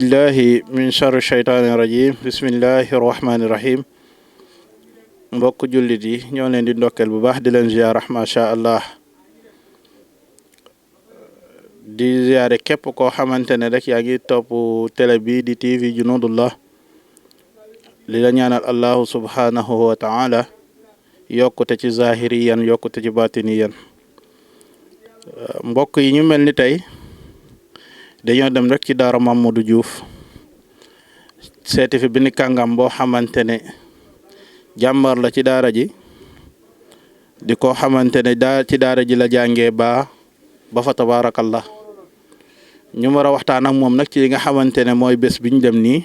billahi min charri shaytaani rajim bismillahi rahmaani rahim mbokk jullit yi ñoo leen di ndokkeel bu baax di leen ziyaara macha allah di ziyaare képp koo xamante ne rek yaa ngi topp télé bi di TV Junudullah li la ñaanal allahu subhanahu wa taala yokkute ci zahiriyan yokkute ci batiniyan mbokk yi ñu mel ni tey dañoo dem rek ci daara Mamadou Diouf seeti fi benn kàngam boo xamante ne jàmbar la ci daara ji di ko xamante ne ci daara ji la jàngee ba fa tabaarakallah ñu war a waxtaan ak moom nag ci li nga xamante ne mooy bés bi ñu dem nii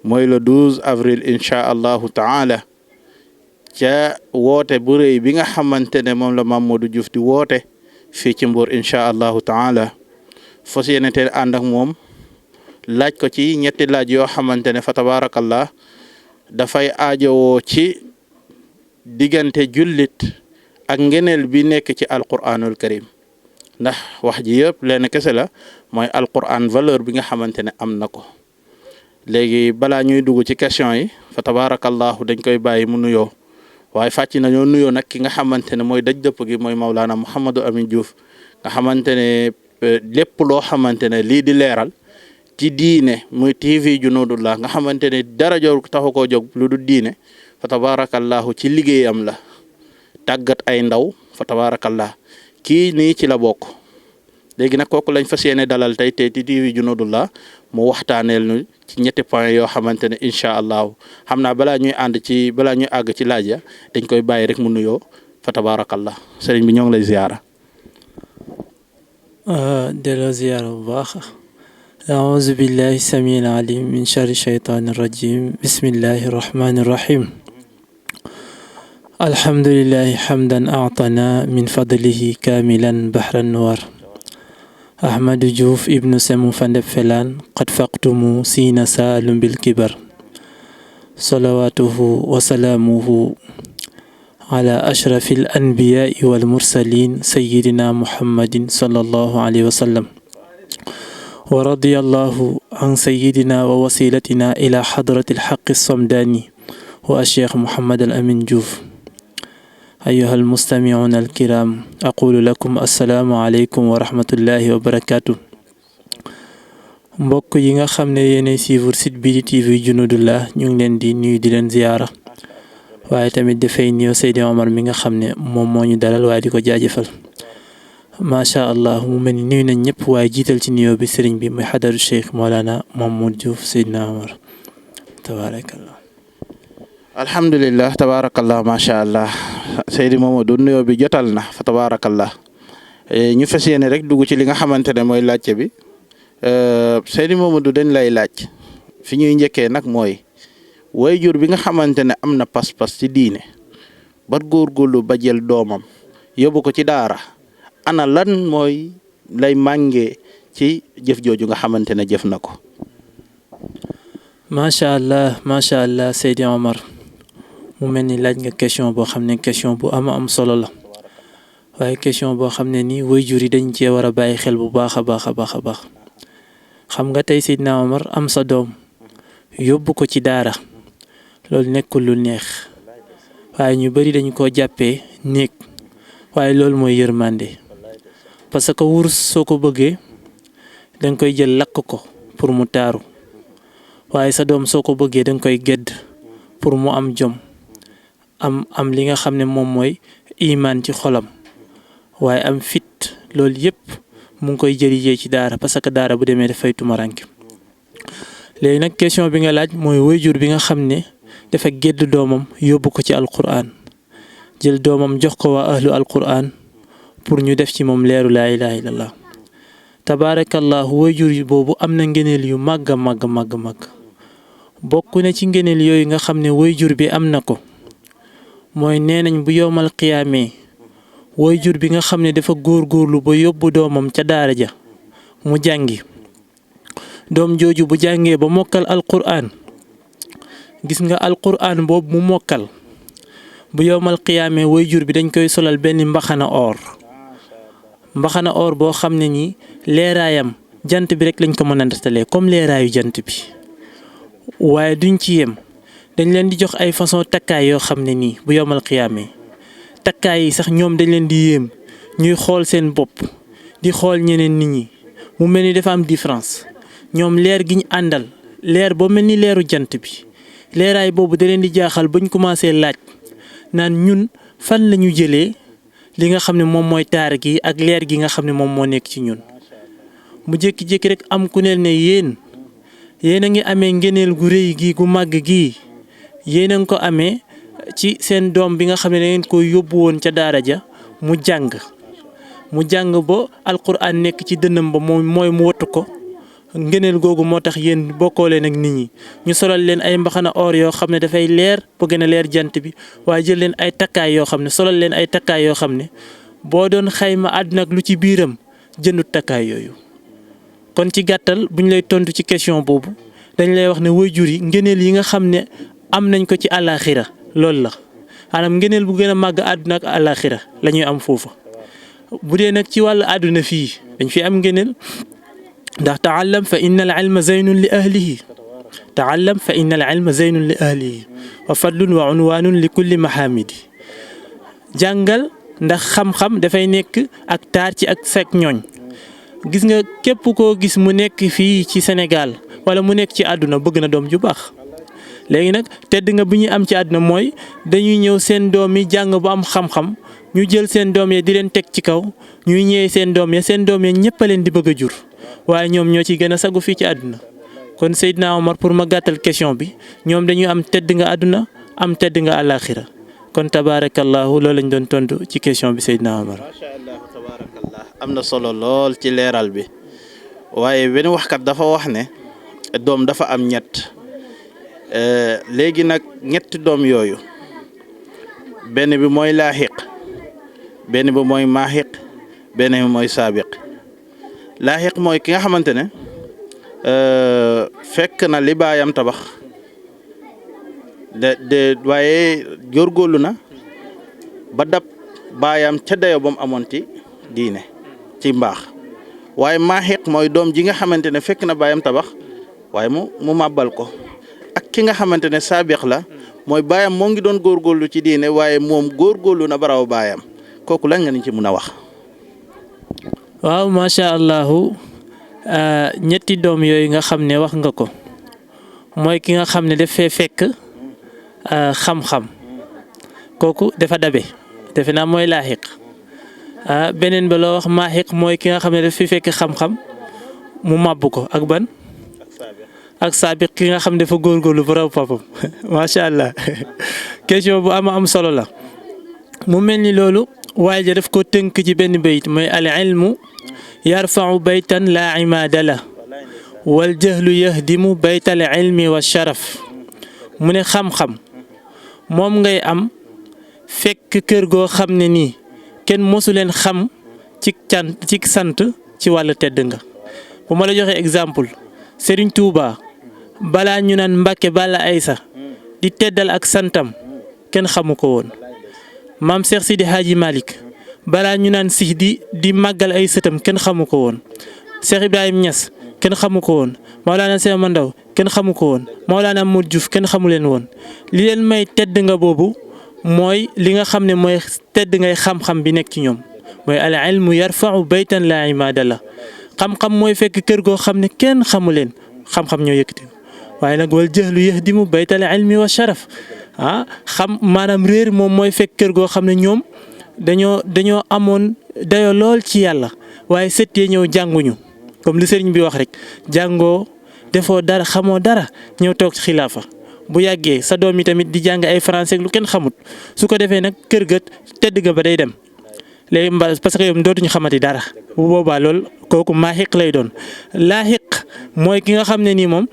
mooy le 12 avril incha allahu taala ca woote bu rëy bi nga xamante ne moom la Mamadou Diouf di woote fii ci Mbour incha allahu taala fas yéene te ànd ak moom laaj ko ci ñetti laaj yoo xamante ne fa tabaarakallah dafay aajowoo ci diggante jullit ak ngeneel bi nekk ci alquranul karim ndax wax ji yëpp leen kese la mooy alquran valeur bi nga xamante ne am na ko léegi balaa ñuy dugg ci question yi fa tabaarakallahu dañ koy bàyyi mu nuyoo waaye fàcc nañoo nuyoo nag ki nga xamante ne mooy daj dëpp gi mooy Maulana Mouhamadou Amine Diouf nga xamante ne lépp loo xamante ne lii di leeral ci diine muy TV Junudullah nga xamante ne dara joor taxu koo jóg lu du diine fa tabaarakallahu ci liggéeyam la tàggat ay ndaw fa tabaarakallah kii nii ci la bokk léegi nag kooku lañ fas yéene dalal tey ci TV Junudullah mu waxtaaneel nu ci ñetti point yoo xamante ne incha allahu xam naa balaa ñuy àgg ci laaj ya dañ koy bàyyi rek mu nuyoo fa tabaarakallah sëriñ bi ñoo ngi lay ziyaara. delloo ziyaara bu baax. aouzu billahi samiil alim min charri shaytaani rajim bismillahi rahmaani rahim. alhamdulillahi hamdan aatana min fadlihi kaamilan bahran nuwar. Ahmadou Diouf ibnu Semu Fandeb Felaan qad faqtumu siina saalum bil kibar. salawaatuhu wa salaamuhu ala ashrafil anbiyaai wal mursaliin sayyidina muhammadin sallallahu alayhi wa sallam. wa radiyallahu an sayyidina wa wasilatina ila hadratil haqqi samdaani wa acheikh Mouhamad al Amin Diouf. أيها المستمعون الكرام أقول لكم السلام عليكم ورحمة الله وبركاته. mbokk yi nga xam ne yéenay suivre site bi di TV Junudullah ñu ngi leen di nuyu di leen ziyaara waaye tamit dafay nuyoo Seydi Omar mi nga xam ne moom moo ñu dalal waaye di ko jaajëfal macha allah mu mel ni nuyu nañ ñëpp waaye jiital ci nuyoo bi sëriñ bi muy xadaru Cheikh Maulana Mamadou Diouf Seydina Omar tabaarakallah. alhamdulillah tabaarakallah macha allah Seydi Mamadou nuyoo bi jotal na fa tabaarakallah ñu fas yéene rek dugg ci li nga xamante ne mooy laajte bi Seydi Mamadou dañ lay laaj fi ñuy njëkkee nag mooy waajur bi nga xamante ne am na pas-pas ci diine ba góorgóorlu ba jël doomam yóbbu ko ci daara ana lan mooy lay màngee ci jëf jooju nga xamante ne jëf na ko. macha allah Seydi Omar. mu mel ni laaj nga question boo xam ne question bu am solo la waaye question boo xam ne nii waajur yi dañ cee war a bàyyi xel bu baax a baax xam nga tey Seydina Omar am sa doom yóbbu ko ci daara loolu nekkul lu neex waaye ñu bari dañ koo jàppee néeg waaye loolu mooy yërmande parce que wurus soo ko bëggee danga koy jël lakk ko pour mu taaru waaye sa doom soo ko bëggee danga koy gedd pour mu am jom am li nga xam ne moom mooy imaan ci xolam waaye am fit loolu yëpp mu ngi koy jërijee ci daara parce que daara bu demee dafay tumaranke léegi nag question bi nga laaj mooy waajur bi nga xam ne dafa gedd doomam yóbbu ko ci alquran jël doomam jox ko waa ahlu alquran pour ñu def ci moom leeru laa ilaha illallah tabaarakallahu waajur boobu am na ngeneel yu màgg bokk na ci ngeneel yooyu nga xam ne waajur bi am na ko mooy nee nañ bu yowmal qiyaamee waajur bi nga xam ne dafa góorgóorlu ba yóbbu doomam ca daara ja mu jàngi doom jooju bu jàngee ba mokkal alquran gis nga alquran boobu mu mokkal bu yowmal qiyaamee waajur bi dañ koy solal benn mbaxana or boo xam ne nii leeraayam jant bi rek lañ ko mën a nattalee comme leeraayu jant bi waaye duñ ci yem dañ leen di jox ay façon takkaay yoo xam ne nii bu yomal xiyaamee takkaay yi sax ñoom dañ leen di yéem ñuy xool seen bopp di xool ñeneen nit ñi mu mel ni dafa am différence ñoom leer gi ñu àndal leer boo mel ni leeru jant bi leeraay boobu da leen di jaaxal bañ commencé laaj naan ñun fan la ñu jëlee li nga xam ne moom mooy taar gi ak leer gi nga xam ne moom moo nekk ci ñun mu jékki-jékki rek am ku ne yéen a ngi amee ngeneel gu rëy gi gu màgg gii yéen a ngi ko amee ci seen doom bi nga xam ne da ngeen ko yóbbu woon ca daara ja mu jàng ba alquran nekk ci dënnam ba mooy mu wattu ko ngeneel googu moo tax yéen bokkoo leen ak nit ñi ñu solal leen ay mbaxana or yoo xam ne dafay leer ba gën a leer jant bi waaye jël leen ay takkaay yoo xam ne solal leen ay takkaay yoo xam ne boo doon xayma àdduna ak lu ci biiram jëndut takkaay yooyu. kon ci gàttal bu ñu lay tontu ci question boobu dañ lay wax ne waajur yi ngeneel yi nga xam ne am nañ ko ci àllaaxira loolu la maanaam ngeneel bu gën a màgg àdduna ak àllaaxira la ñuy am foofu bu dee nag ci wàllu àdduna fii dañ fi am ngeneel. ndax taallam fa inna al ilma zaynun li ahlihi taallam fa inna al ilma zaynun li ahlihi wa fadlun wa unwaanun li kulli mahamidi jàngal ndax xam-xam dafay nekk ak taar ci ak sek ñooñ gis nga képp koo gis mu nekk fii ci Sénégal wala mu nekk ci àdduna bëgg na doom ju baax léegi nag tedd nga bu ñuy am ci àdduna mooy dañuy ñëw seen doom yi jàng bu am xam-xam ñu jël seen doom yi di leen teg ci kaw ñuy ñëwee seen doom yi ñëpp a leen di bëgg a jur waaye ñoom ñoo ci gën a sagu fii ci àdduna kon Seydina Omar pour ma gàttal question bi ñoom dañuy am tedd nga àdduna am tedd nga àllaaxira kon tabaarakallahu loolu lañ doon tontu ci question bi Seydina Omar. macha allah tabaarakallah am na solo lool ci leeral bi waaye benn waxkat dafa wax ne doom dafa am ñett léegi nag ñetti doom yooyu benn bi mooy laaxiq benn bi mooy maaxiq benn bi mooy saabiq. laaxiq mooy ki nga xamante ne fekk na li baayam tabax de waaye góorgóorlu na ba dab baayam ca dayo ba mu amoon ci diine ci mbaax waaye maaxiq mooy doom ji nga xamante ne fekk na baayam tabax waaye mu màbbal ko ak ki nga xamante ne saabiq la mooy baayam moo ngi doon góorgóorlu ci diine waaye moom góorgóorlu na baraw baayam kooku lan nga ni ci mun a wax. waaw macha allahu ñetti doom yooyu nga xam ne wax nga ko mooy ki nga xam ne daf fee fekk xam-xam kooku dafa dabe defe naa mooy laaxiq beneen ba loo wax maaxiq mooy ki nga xam ne daf fi fekk xam-xam mu màbb ko ak ban ak saabiq ki nga xam ne dafa góorgóorlu ba raw papam macha allah question bu am solo la mu mel ni loolu waaye ja daf ko tënk ci benn bayt mooy al ilmu yarfau baytan laa imaada la wal jahlu yahdimu baytal ilmi wa sharaf mu ne xam-xam moom ngay am fekk kër goo xam ne nii kenn mosu leen xam ci sant ci wàllu tedd nga bu ma la joxee exemple Serigne Touba balaa ñu naan Mbàkke Balla Aysa di teddal ak santam kenn xamu ko woon maam Cheikh Sidi Hadji Malick balaa ñu naan si di màggal ay sëtam kenn xamu ko woon Cheikh Ibrahim Niass kenn xamu ko woon Maolana Cheikh Mandaw kenn xamu ko woon Maolana Modou Diouf kenn xamu leen woon li leen may tedd nga boobu mooy li nga xam ne mooy tedd ngay xam-xam bi nekk ci ñoom mooy al ilmu yarfau baytan laa imaada la xam-xam mooy fekk kër goo xam ne kenn xamu leen xam-xam ñoo yëkkati waaye nag wal jahlu yahdimu baytal ilmi wa sharaf xam maanaam réer moom mooy fekk kër goo xam ne ñoom dañoo amoon dayo lool ci yàlla waaye sët yee ñëw jànguñu comme li sëriñ bi wax rek jàngoo defoo dara xamoo dara ñëw toog ci xilaafa bu yàggee sa doom yi tamit di jàng ay français lu kenn xamut su ko defee nag kër ga tedd ga ba day dem léegi parce que yow dootuñu xamati dara bu boobaa lool kooku maaxiq lay doon laaxiq mooy ki nga xam ne nii moom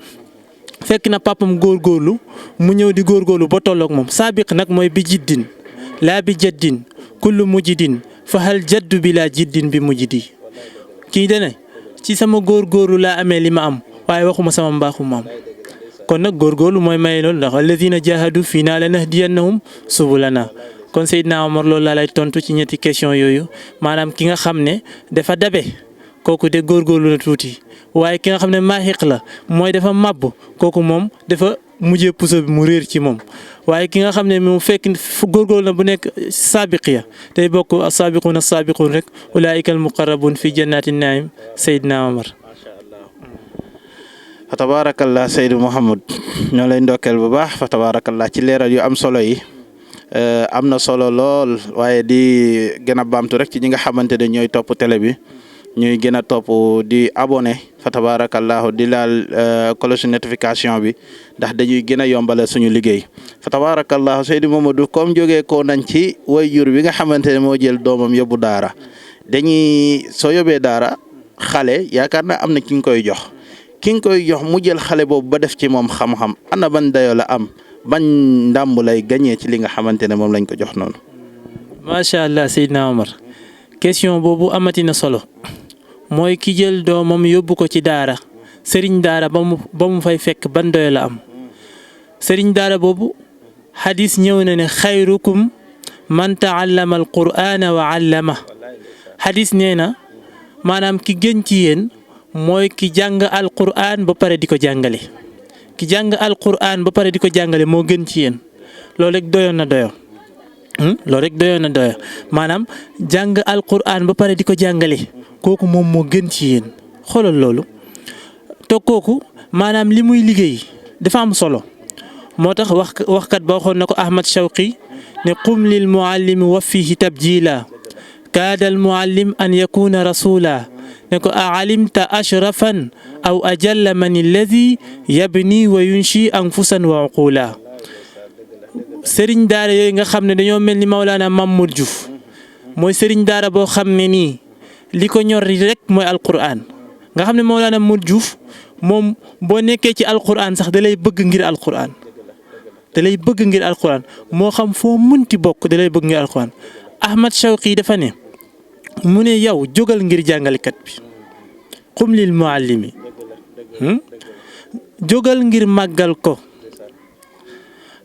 fekk na papam góorgóorlu mu ñëw di góorgóorlu ba tolloog moom saabiq nag mooy bi jiddin laa bi jaddin kullu mujidin fa hal jaddu bi laa jiddin bi mujidi kii dene ci sama góorgóorlu laa amee li ma am waaye waxuma sama mbaaxu maam kon nag góorgóorlu mooy may loolu ndax alladina jahadu fii naa lanahdiyannahum subulana kon Seydina Omar loolu laa lay tontu ci ñetti question yooyu maanaam ki nga xam ne dafa dabe kooku de góorgóorlu na tuuti waaye ki nga xam ne maaxiq la mooy dafa màbb kooku moom dafa mujjee puso bi mu réer ci moom waaye ki nga xam ne moom fekk góorgóorlu na bu nekk saabiqiya tey bokk saabiquun saabiquun rek ulaa'ika al muqarrabuun fi jannaati naim Seydina Omar. fa tabaarakallah Seydou Mouhamed ñoo lay ndokkeel bu baax fa tabaarakallah ci leeral yu am solo yi am na solo lool waaye di gën a baamtu rek ci ñi nga xamante ne ñooy topp télé bi ñuy gën a topp di abonné fa tabaarakallah di laal cloche notification bi ndax dañuy gën a yombale suñu liggéey fa tabaarakallah Seydou Mamadou comme jógee ko nañ ci waajur bi nga xamante ne moo jël doomam yóbbu daara dañuy soo yóbbee daara xale yaakaar naa am na ki nga koy jox. ki nga koy jox mu jël xale boobu ba def ci moom xam-xam ana ban dayoo la am ban ndàmb lay gañee ci li nga xamante ne moom lañ ko jox noonu. macha allah Seydina Omar question boobu amati na solo mooy ki jël doomam yóbbu ko ci daara sëriñ daara ba mu fay fekk ban dayoo la am sëriñ daara boobu hadis ñëw na ne xayrukum man taallama alqur'ana wa allama hadis nee na maanaam ki gën ci yéen. mooy ki jàng alquran ba pare di ko jàngale ki jàng alquran ba pare di ko jàngale moo gën ci yéen loolu rek doyoon na doyo loolu rek doyoon na doyo maanaam jàng alquran ba pare di ko jàngale kooku moom moo gën ci yéen xoolal loolu te kooku maanaam li muy liggéey dafa am solo moo tax waxkat ba waxoon na ko Ahmad Shawqi ne qum lil muallimi wa fihi tabjila kaada al muallim an yakuna rasula ne ko alimta ashrafan aw ajalla man alladi yabni wa yunshi anfusan wa uqula sëriñ daara yooyu nga xam ne dañoo mel ni Maulana Mamour Diouf mooy sëriñ daara boo xam ne nii li ko ñor rek mooy alquran nga xam ne Maulana Mamour Diouf moom boo nekkee ci alquran sax da lay bëgg ngir alquran da lay bëgg ngir alquran moo xam foo munti bokk da lay bëgg ngir alquran Ahmad Shawqi dafa ne mu ne yow jógal ngir jàngalekat bi qum lil muallimi jógal ngir màggal ko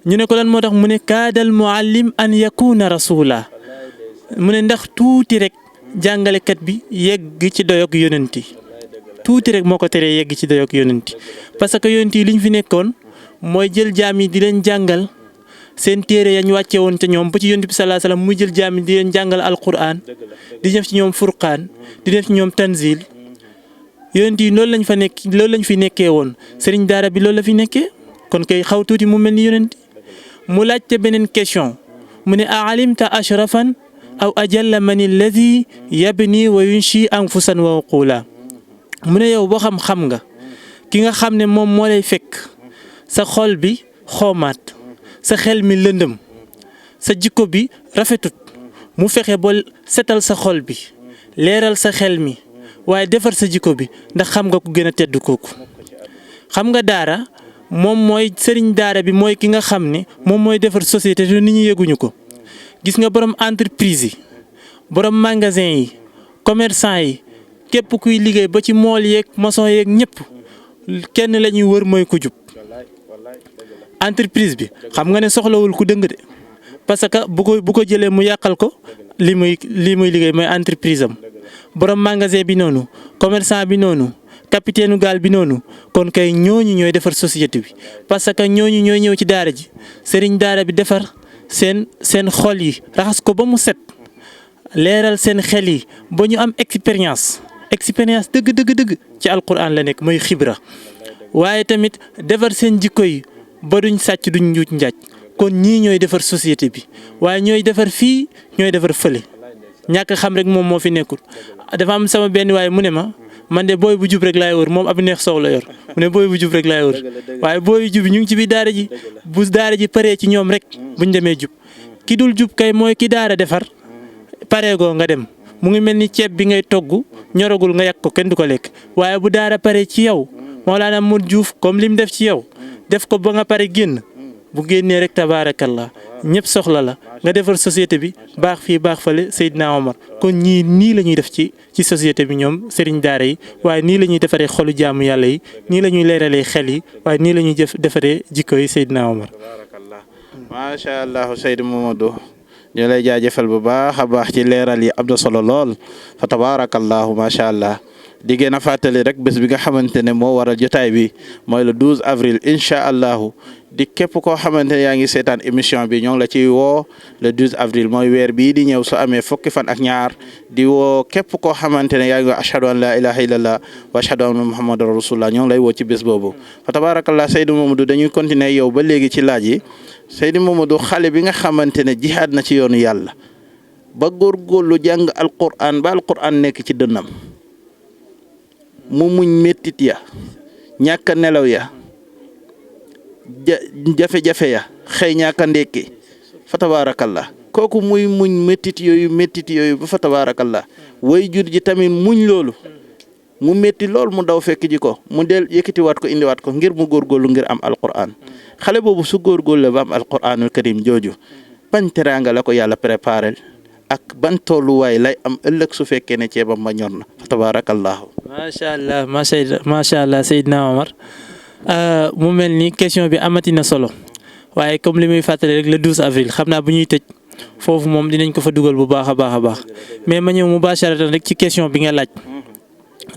ñu ne ko lan moo tax mu ne kaadal muallim an yakuna rasula mu ne ndax tuuti rek jàngalekat bi yegg ci doyog yonenti tuuti rek moo ko teree yegg ci doyog yonenti parce que yonenti liñ fi nekkoon mooy jël jaam yi di leen jàngal seen téere yañ wàcce woon te ñoom ba ci yonent bi sallallahu alayhi wasallam muy jël jaam yi di leen jàngal alquran di def ci ñoom furqaan di def ci ñoom tanzil yonent yi loolu lañ fa nekk loolu lañ fi nekkee woon sëriñ daara bi loolu la fi nekkee kon kay xaw tuuti mu mel ni yonent mu laajte beneen question mu ne alimta ashrafan aw ajalla man alladi yabni wa yunshi anfusan wa uqula mu ne yow boo xam nga ki nga xam ne moom moo lay fekk sa xol bi xoomaat sa xel mi lëndëm sa jikko bi rafetut mu fexe ba setal sa xol bi leeral sa xel mi waaye defar sa jikko bi ndax xam nga ko gën a tedd kooku xam nga daara moom mooy sëriñ daara bi mooy ki nga xam ne moom mooy defar société te nit ñi yëguñu ko gis nga borom entreprise yi borom magasin yi commerçant yi képp kuy liggéey ba ci mool yeeg maçon yeeg ñëpp kenn la ñuy wër mooy ku jub entreprise bi xam nga ne soxlawul ku dëng de parce que bu ko jëlee mu yàqal ko li muy liggéey mooy entreprise am borom magasin bi noonu commerçant bi noonu capitaine gaal bi noonu kon kay ñooñu ñooy defar société bi parce que ñooñu ñooy ñëw ci daara ji sëriñ daara bi defar seen xol yi raxas ko ba mu set leeral seen xel yi ba ñu am expérience dëgg ci alquran la nekk mooy xibra waaye tamit defar seen jikko yi ba duñ sàcc duñ njuuj njaaj kon ñii ñooy defar société bi waaye ñooy defar fii ñooy defar fële ñàkk xam rek moom moo fi nekkul dafa am sama benn waaye mu ne ma man de booy bu jub rek laay wër moom ab neex soow la yor mu ne booy bu jub rek laay wër waaye booy jub ñu ngi ci biir daara ji bu daara ji paree ci ñoom rek buñ demee jub ki dul jub kay mooy ki daara defar pareegoo nga dem mu ngi mel ni ceeb bi ngay togg ñoragul nga yàq ko kenn du ko lekk waaye bu daara paree ci yow Maulana Mamour Diouf comme lim def ci yow def ko ba nga pare génn bu génnee rek tabaarakallah ñëpp soxla la nga defar société bi baax fii baax fale Seydina Omar kon ñii nii la ñuy def ci société bi ñoom sëriñ daara yi waaye nii la ñuy defaree xolu jaamu yàlla yi nii la ñuy leeralee xel yi waaye nii la ñuy defaree jikko yi Seydina Omar. tabaarakallah macha allah Seydou Mamadou ñu lay jaajëfal bu baax a baax ci leeral yi am na solo lool fa tabaarakallahu macha allah di gën a fàttali rek bés bi nga xamante ne moo waral jotaay bi mooy le 12 avril incha allahu di képp koo xamante ne yaa ngi seetaan émission bi ñoo ngi la ciy woo le 12 avril mooy weer bii di ñëw su amee fukki fan ak ñaar di woo képp koo xamante ne yaa ngi ashhadu an la ilaha illallah wa ashhadu anna muhammadan rasulullah ñoo ngi lay woo ci bés boobu fa tabarakallah Seydou Mamadou dañuy continuer yow ba léegi ci laaj yi Seydou Mamadou xale bi nga xamante ne jihaad na ci yoonu yàlla ba góorgóorlu jàng alquran ba alquran nekk ci dënnam mu muñ méttit ya ñàkk a nelaw ya jafe-jafe ya xëy ñàkk a ndékki fa tabarakallah kooku muy muñ méttit yooyu ba fa tabarakallah way jur ji tamit muñ loolu mu métti lool mu daw fekk ji ko mu del yëkkatiwaat ko indiwaat ko ngir mu góorgóorlu ngir am alquran xale boobu su góorgóorlu ba am alquranul karim jooju ban teraanga la ko yàlla préparé ak ban tolluwaay lay am ëllëg su fekkee ne ceebam ma ñor na fa tabarakallahu macha allah Seydina Omar mu mel ni question bi amati na solo waaye comme li muy fàttali rek le 12 avril xam naa bu ñuy tëj foofu moom dinañ ko fa dugal bu baax a baax mais ma ñëw mubasharatan rek ci question bi nga laaj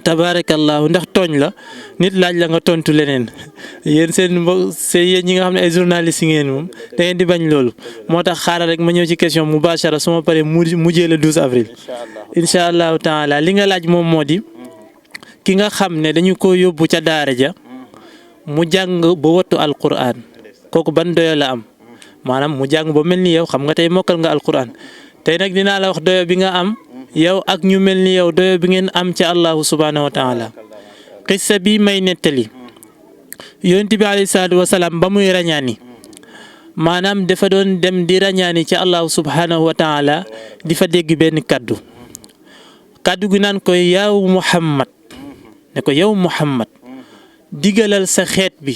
tabarakallahu ndax tooñ la nit laaj la nga tontu leneen yéen yéen ñi nga xam ne ay journalistes yi ngeen moom da ngeen di bañ loolu moo tax xaaral rek ma ñëw ci question mubashara su ma paree mujjee le 12 avril incha allahu taala li nga laaj moom moo di ki nga xam ne dañu ko yóbbu ca daara ja mu jàng ba wattu alquran kooku ban doyo la am maanaam mu jàng ba mel ni yow xam nga tey mokkal nga alquran tey nag dinaa la wax doyo bi nga am yow ak ñu mel ni yow doyo bi ngeen am ci allahu subhanahu wa taala xissa bi may nettali yonent bi alayhi salaatu wasalaam ba muy rañaani maanaam dafa doon dem di rañaani ci allahu subhanahu wa taala di fa dégg benn kaddu gi naan ko yow Muhammad ne ko yow Muhammad digalal sa xeet bi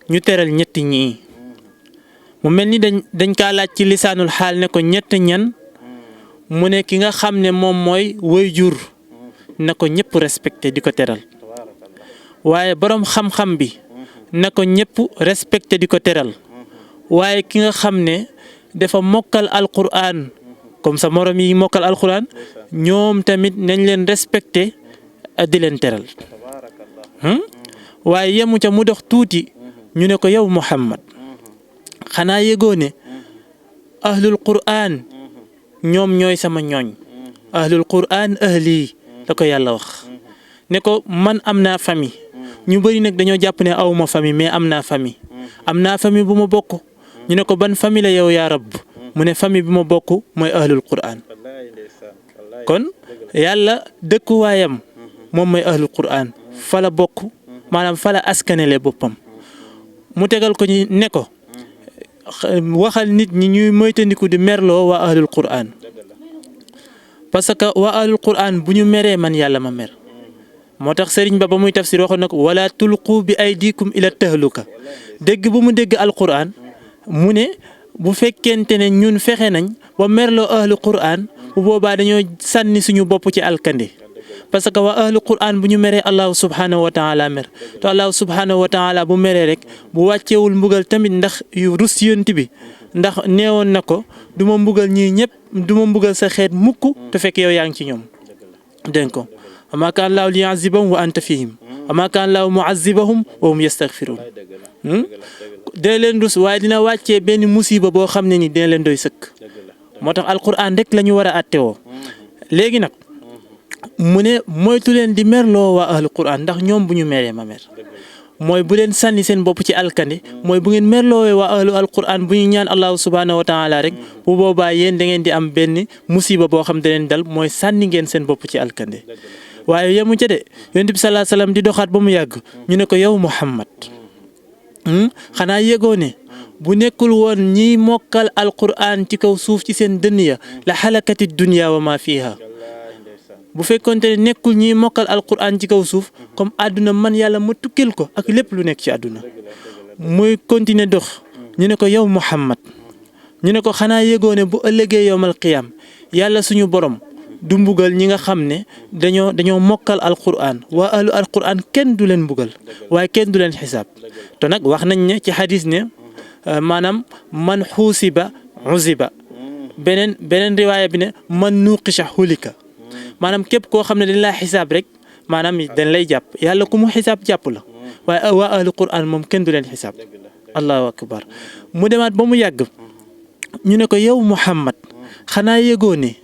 ñu teral ñetti ñii mu mel ni dañ kaa laaj ci lisaanul xaal ne ko ñett ñan mu ne ki nga xam ne moom mooy waajur na ko ñëpp respecté di ko teral waaye boroom xam-xam bi na ko ñëpp respecté di ko teral waaye ki nga xam ne dafa mokkal alquran comme sa morom yi mokkal alquran ñoom tamit nañ leen respecté di leen teral waaye yemu ca mu dox tuuti ñu ne ko yow Muhammad xanaa yëgoo ne ahlul quran ñoom ñooy sama ñooñ ahlul quran ahli la ko yàlla wax ne ko man am naa famille ñu bëri nag dañoo jàpp ne awma famille mais am naa famille bu ma bokk ñu ne ko ban famille la yow yaa rabb mu ne famille bi ma bokk mooy ahlul quran kon yàlla dëkkuwaayam moom mooy ahlul quran fa la bokk maanaam fa la askanele boppam mu tegal ko ñu ne ko waxal nit ñi ñuy moytandiku di merloo waa ahlul quran parce que waa ahlul quran bu ñu meree man yàlla ma mer moo tax sëriñ ba muy tafsir waxoon na ko wala tulqu bi aydikum ila tahluka dégg bu mu dégg alquran mu ne bu fekkente ne ñun fexe nañ ba merloo ahlul quran bu boobaa dañoo sànni suñu bopp ci alkande parce que waa ahlu quran bu ñu meree allahu subhanahu wa taala mer te allahu subhanahu wa taala bu meree rek bu wàcceewul mbugal tamit ndax yu rus yonent bi ndax neewoon na ko du ma mbugal ñii ñëpp du ma mbugal sa xeet mukk te fekk yow yaa ngi ci ñoom dégg ko wa maa kaana llaahu liyu'azzibahum wa anta fihim wa maa kaana llaahu mu'azzibahum wa hum yastaghfiruun dina leen rus waaye dina wàccee benn musiba boo xam ne ni dina leen doy sëkk moo tax alquran rek la ñu war a attewoo léegi nag mu ne moytu leen di merloo waa ahlu quran ndax ñoom bu ñu meree ma mer mooy bu leen sànni seen bopp ci alkande mooy bu ngeen merloowee waa ahlu alquran bu ñu ñaan allahu subhanahu wa taala rek bu boobaa yéen da ngeen di am benn musiba boo xam da leen dal mooy sànni ngeen seen bopp ci alkande waaye yemu ca de yonent bi sallallahu alayhi wasallam di doxaat ba mu yàgg ñu ne ko yow Muhammad xanaa yëgoo ne bu nekkul woon ñiy mokkal alquran ci kaw suuf ci seen dënn ya la xalakati dunya wa ma fiha bu fekkonte ne nekkul ñiy mokkal alquran ci kaw suuf comme àdduna man yàlla ma tukkil ko ak lépp lu nekk ci àdduna muy continuer dox ñu ne ko yow Muhammad ñu ne ko xanaa yëgoo ne bu ëllëgee yowmal qiyam yàlla suñu borom du mbugal ñi nga xam ne dañoo mokkal alquran waa ahlu alquran kenn du leen mbugal waaye kenn du leen xisaab te nag wax nañ ne ci xadis ne maanaam man xuusiba uziba beneen riwaaya bi ne man nuqisha hulika maanaam képp koo xam ne dañ laa xisaab rek maanaam dañ lay jàpp yàlla ku mu xisaab jàpp la waaye waa ahlu Qur'an moom kenn du leen xisaab allahu akbar mu demaat ba mu yàgg ñu ne ko yow Muhammad xanaa yëgoo ne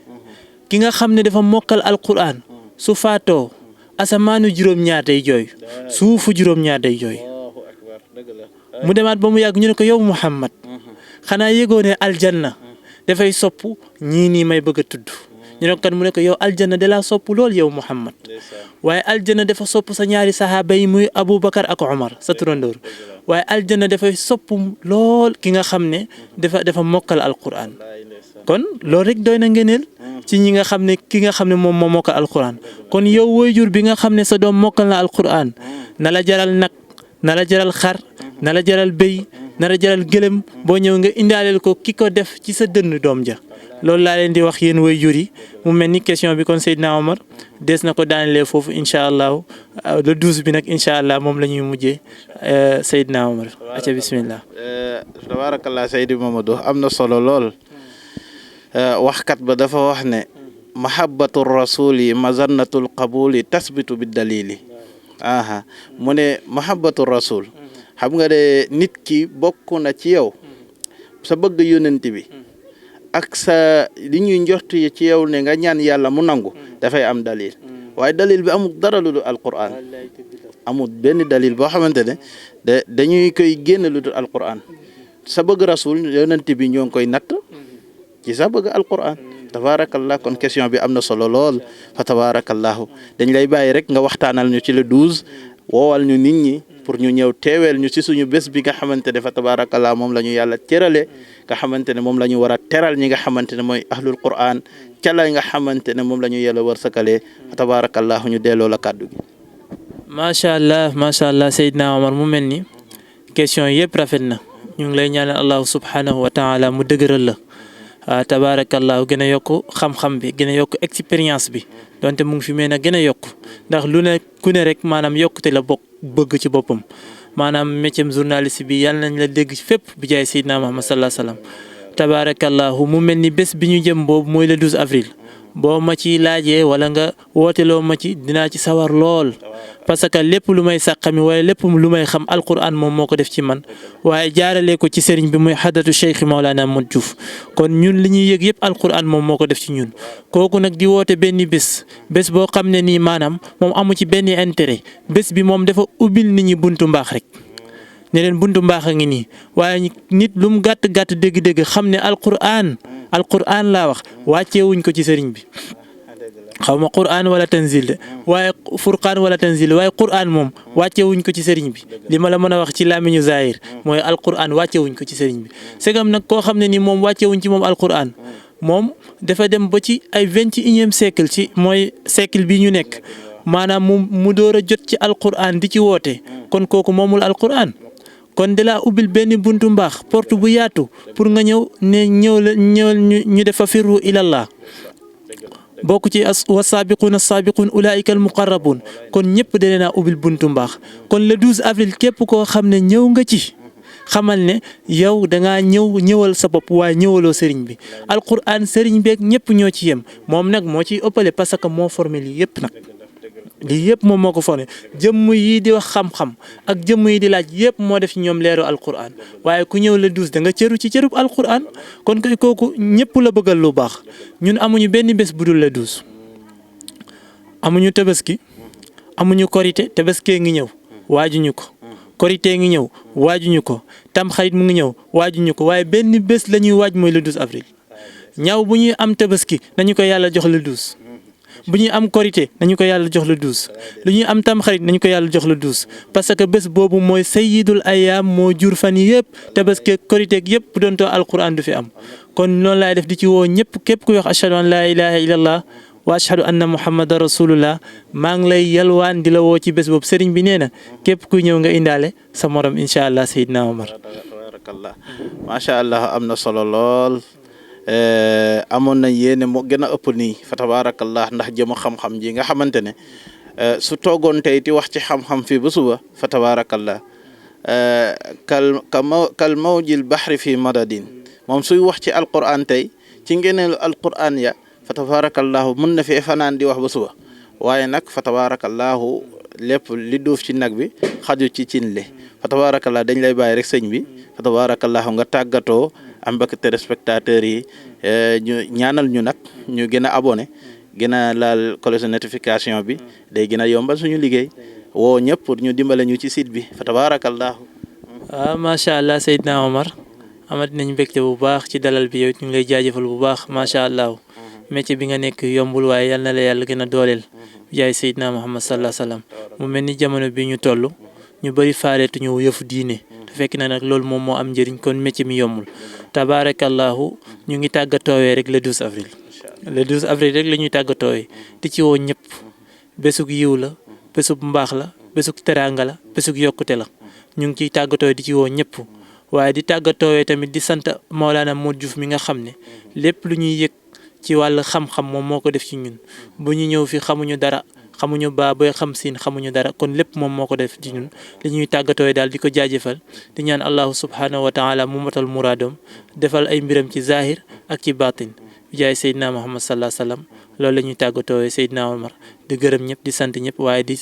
ki nga xam ne dafa mokkal alquran su faatoo asamaanu juróom-ñaar day jooy suufu juróom-ñaar day jooy mu demaat ba mu yàgg ñu ne ko yow Muhammad xanaa yëgoo ne aljanna dafay sopp ñii nii may bëgg a tudd ñu ne ko kan mu ne ko yow aljanna da laa sopp lool yow Muhammad waaye aljanna dafa sopp sa ñaari saxaaba yi muy Aboubacar ak Omar sa turandoor waaye aljanna dafay sopp lool ki nga xam ne dafa mokkal alquran kon loolu rek doy na ngëneel ci ñi nga xam ne ki nga xam ne moom moo mokkal alquran kon yow waajur bi nga xam ne sa doom mokkal na alquran na la jaral nag na la jaral xar na la jaral béy na la jaral gëlëm boo ñëw nga indaaleel ko ki ko def ci sa dënn doom ja loolu laa leen di wax yéen waajur yi mu mel ni question bi kon Seydina Omar des na ko daanelee foofu incha allah le 12 bi nag incha allah moom la ñuy mujjee Seydina Omar aca bismillah tabarakallah Seydi Mamadou am na solo lool waxkat ba dafa wax ne mahabbatu rasuli mazannatul qabuli tasbitu bi dalili mu ne mahabbatu rasul xam nga de nit ki bokk na ci yow sa bëgg yonent bi ak sa li ñuy njort yi ci yow ne nga ñaan yàlla mu nangu dafay am dalil waaye dalil bi amul dara lu dul alquran amul benn dalil boo xamante ne dañuy koy génn lu dul alquran sa bëgg rasul yonent bi ñoo ngi koy natt ci sa bëgg alquran tabarakallah kon question bi am na solo lool fa tabarakallahu dañ lay bàyyi rek nga waxtaanal ñu ci le 12 woowal ñu nit ñi pour ñu ñëw teeweel ñu ci suñu bés bi nga xamante ne fa tabarakallah moom la ñu yàlla terale nga xamante ne moom la ñu war a teral ñi nga xamante ne mooy ahlul quran ca la nga xamante ne moom la ñu yàlla war sakalee fa tabarakallah ñu delloo la kàddu gi. macha allah Seydina Omar mu mel ni question yëpp rafet na ñu ngi lay ñaanal allahu subhanahu wa taala mu dëgëral la tabarakallah gën a yokk xam-xam bi gën a yokk expérience bi donte mu ngi fi mel na gën a yokk ndax lu ne ku ne rek maanaam yokkute la bëgg ci boppam maanaam métier journaliste bi yàlla nañ la dégg fépp bi jaay Seydina Muhammad sallallahu alayhi wa sallam tabarakallahu mu mel ni bés bi ñu jëm boobu mooy le 12 avril boo ma ci laajee wala nga wooteloo ma ci dinaa ci sawar lool parce que lépp lu may sàqami wala lépp lu may xam alquran moom moo ko def ci man waaye jaaralee ko ci sëriñ bi muy xadatu Cheikh Maulana Modou Diouf kon ñun li ñuy yëg yëpp alquran moom moo ko def ci ñun kooku nag di woote benn bés boo xam ne nii maanaam moom amu ci benn intérêt bés bi moom dafa ubbil nit ñi buntu mbaax rek ne leen buntu mbaax a ngi nii waaye nit lu mu gàtt gàtt dégg-dégg xam ne alquran laa wax wàcceewuñ ko ci sëriñ bi xaw ma quran wala tanzil de waaye furqaan wala tanzil waaye quran moom wàccewuñ ko ci sëriñ bi li ma la mën a wax ci làmmiñu zahir mooy alquran wàccewuñ ko ci sëriñ bi segam nag koo xam ne ni moom wàccewuñ ci moom alquran moom dafa dem ba ci ay 21e siècle ci mooy siècle bi ñu nekk maanaam mu door a jot ci alquran di ci woote kon kooku moomul alquran kon de laa ubbil benn buntu mbaax porte bu yaatu pour nga ñëw ñu defa firru ilallah bokk ci wasaabiquun assaabiquun ulaika almuqarrabun kon ñëpp da leen a ubbil buntu mbaax kon le 12 avril képp koo xam ne ñëw nga ci xamal ne yow dangaa ñëwal sa bopp waaye ñëwaloo sëriñ bi alquran sëriñ beeg ñëpp ñoo ci yem moom nag moo ciy ëppale parce que moo formé lii yëpp nag lii yëpp moom moo ko formé jëmm yi di wax xam-xam ak jëmm yi di laaj yëpp moo def ci ñoom leeru alquran waaye ku ñëw le 12 da nga cëru ci cërub alquran kon kay kooku ñëpp la bëggal lu baax ñun amuñu benn bés bu dul le 12 amuñu tabaski amuñu korité tabaskee ngi ñëw waajuñu ko korité ngi ñëw waajuñu ko tamxarit mu ngi ñëw waajuñu ko waaye benn bés la ñuy waaj mooy le 12 avril ñaw bu ñuy am tabaski nañu ko yàlla jox le 12 bu ñuy am korité nañu ko yàlla jox le 12 lu ñuy am tamxarit nañu ko yàlla jox le 12 parce que bés boobu mooy sayyidul ayam moo jur fan yëpp tabaski korité yëpp bu doon too alquran du fi am kon noonu laay def di ci woo ñëpp képp ku wax ashhadu an laa ilaha illallah wa ashhadu anna muhammadan rasulullah maa ngi lay yalwaan di la woo ci bés boobu sëriñ bi nee na képp kuy ñëw nga indaale sa morom incha allah Seydina Omar. tabarakallah macha allah am na solo lool amoon nañ yéene moo gën a ëpp nii fa tabarakallah ndax jëma xam-xam ji nga xamante ne su toogoon tey ti wax ci xam-xam fii ba suba fa tabarakallah kal mawjil bahri fi madadin moom suy wax ci alquran tey ci ngeneelu alquran ya fa tabarakallahu mën na fi fanaan di wax ba suba waaye nag fa tabarakallahu lépp li duuf ci nag bi xaju ci cin li fa tabarakallah dañ lay bàyyi rek sëñ bi fa tabarakallahu nga tàggatoo am mbokk téléspectateurs yi ñu ñaanal ñu nag ñu gën a abonné gën a laal cloche notification bi day gën a yombal suñu liggéey woo ñëpp pour ñu dimbale ñu ci site bi fa tabarakallahu waaw macha allah Seydina Omar amat nañ mbégte bu baax ci dalal bi yow ñu ngi lay jaajëfal bu baax macha allah métier bi nga nekk yombul waaye yal na la yàlla gën a dooleel jaay Seydina Muhammad sallallahu alayhi wasallam mu mel ni jamono bi ñu toll ñu bëri faareetuñu yëfu diine te fekk na nag loolu moom moo am njëriñ kon métier mi yombul tabaarakallahu ñu ngi tàggatoowee rek le 12 avril le 12 avril rek la ñuy tàggatoowee di ci woo ñëpp bésug yiw la bésug mbaax la bésug teraanga la bésug yokkute la ñu ngi ciy tàggatoowe di ci woo ñëpp waaye di tàggatoowee tamit di sant Maolana Modou Diouf mi nga xam ne lépp lu ñuy yëg ci wàllu xam-xam moom moo ko def ci ñun bu ñu ñëw fi xamuñu dara xamuñu baa booy xam siin xamuñu dara kon lépp moom moo ko def ci ñun li ñuy tàggatoowe daal di ko jaajëfal di ñaan allahu subhanahu wa taala mu matal muraadom defal ay mbiram ci zahir ak ci batin jaay Seydina Muhammad sallallahu alayhi wasallam loolu la ñuy tàggatoowe Seydina Omar di gërëm ñëpp di sant ñëpp waaye di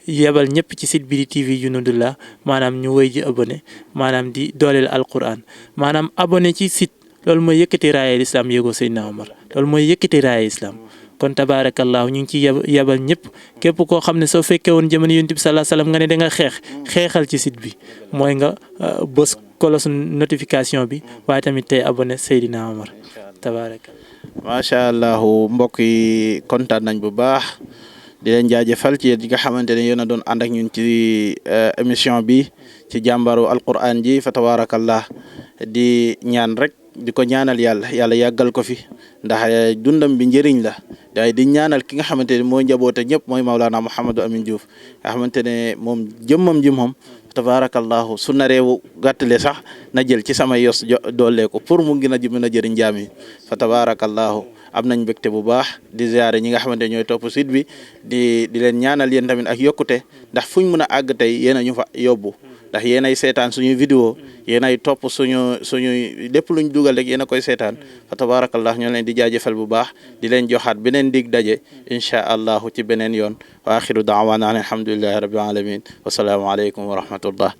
yebal ñëpp ci site bi di TV Junudullah maanaam ñu wëy ji abonné maanaam di dooleel alquran maanaam abonné ci site loolu mooy yëkkati raaya islam yéegoo Seydina Omar loolu mooy yëkkati raaya islam kon tabaarakallahu ñu ngi ci yebal ñëpp képp koo xam ne soo fekkee woon jamono Yonent bi sallallahu alayhi wasallam nga ne da nga xeexal ci site bi mooy nga bës cloche notification bi waaye tamit tey abonné Seydina Omar tabaarakallah. macha allah mbokk yi kontaan nañ bu baax di leen jaajëfal ci yi nga xamante ne yéen a doon ànd ak ñun ci émission bi ci jàmbaru alquran ji fa tabaarakallah di ñaan rek. di ko ñaanal yàlla yàggal ko fi ndax dundam bi njëriñ la waaye di ñaanal ki nga xamante ne mooy njaboote ñëpp mooy Maulana Mouhamadou Amine Diouf nga xamante ne moom jëmmam ji moom tabarakallahu su naree gàttale sax na jël ci sama yos doolee ko pour mu gën a mën a jëriñ jaam yi fa tabarakallahu am nañ mbégte bu baax di ziare ñi nga xamante ñooy topp site bi di leen ñaanal yéen tamit ak yokkute ndax fuñ mën a àgg tey yéen a ñu fa yóbbu ndax yéen ay seetaan suñuy vidéo yéen ay topp suñuy lépp luñ dugal rek yéen a koy seetaan fa tabarakallah ñoo leen di jaajëfal bu baax di leen joxaat beneen dig daje incha allahu ci beneen yoon wa axiru daawaana an alhamdulillahi rabbil alamin wa salaamu aleykum wa rahmatullah